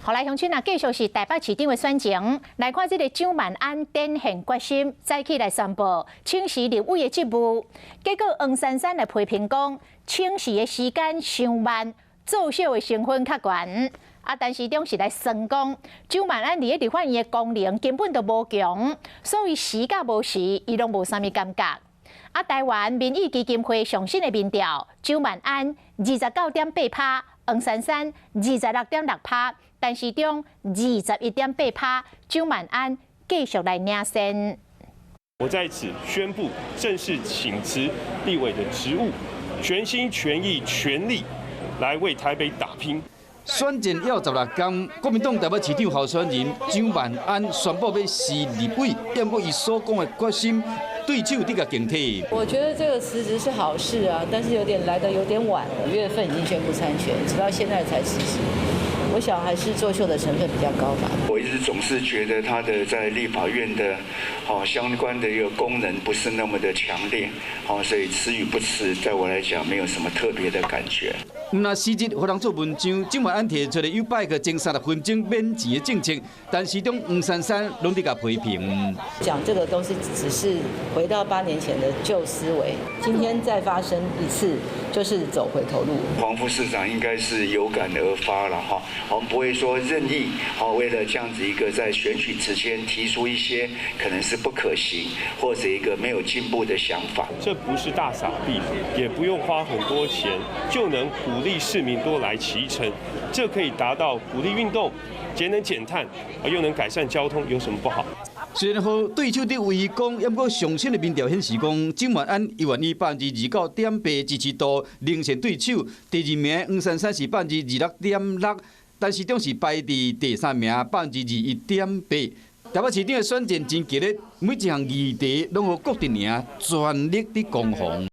好來，鄉親啊，繼續是台北市長的選情，來看這个蔣萬安展現決心，早起來宣布請辭立委的職務。結果黃珊珊來批評講，請辭的時間傷慢，作秀的成分較懸。啊，陳時中是來酸講，蔣萬安佇咧立法院的功能根本就無強，所以辭佮無辭，伊攏無啥物感覺。啊，台灣民意基金會上新的民調，蔣萬安29.8%，黃珊珊26.6%。陳時中21.8%，蔣萬安繼續來領先。我在此宣布正式請辭立委的職務，全心全意全力來為台北打拼。選戰猶16天，國民黨台北市長候選人蔣萬安宣布欲辭立委，毋過伊所講的決心，對手佇共敬體。我覺得這個辭職是好事啊，但是有點來得有點晚。5月份已經宣布參選，直到現在才辭職。我想還是作秀的成分比較高吧。我一直總是覺得他的在立法院的，好相關的一個功能不是那麼的強烈，好，所以辭與不辭，在我來講沒有什麼特別的感覺。毋但辭職予人做文章，蔣萬安提出來有擺個前30分鐘免錢的政策，陳時中黃珊珊攏佇共批評。講這個都是只是回到8年前的舊思維，今天再發生一次就是走回頭路。黃副市長應該是有感而發了哈。我們不會說任意，好為了這樣子一個在選舉之前提出一些可能是不可行或者一個沒有進步的想法。這不是大撒幣，也不用花很多錢，就能鼓勵市民多來騎乘，這可以達到鼓勵運動、節能減碳，而又能改善交通，有什麼不好？雖然予對手佇圍攻，毋過上新的民調顯示講，蔣萬安猶原以29.8%支持度領先對手，第二名黃珊珊是26.6%，陳時中是排佇第三名21.8%。台北市長的選戰真激烈，每一項議題攏予各陣營全力佇攻防。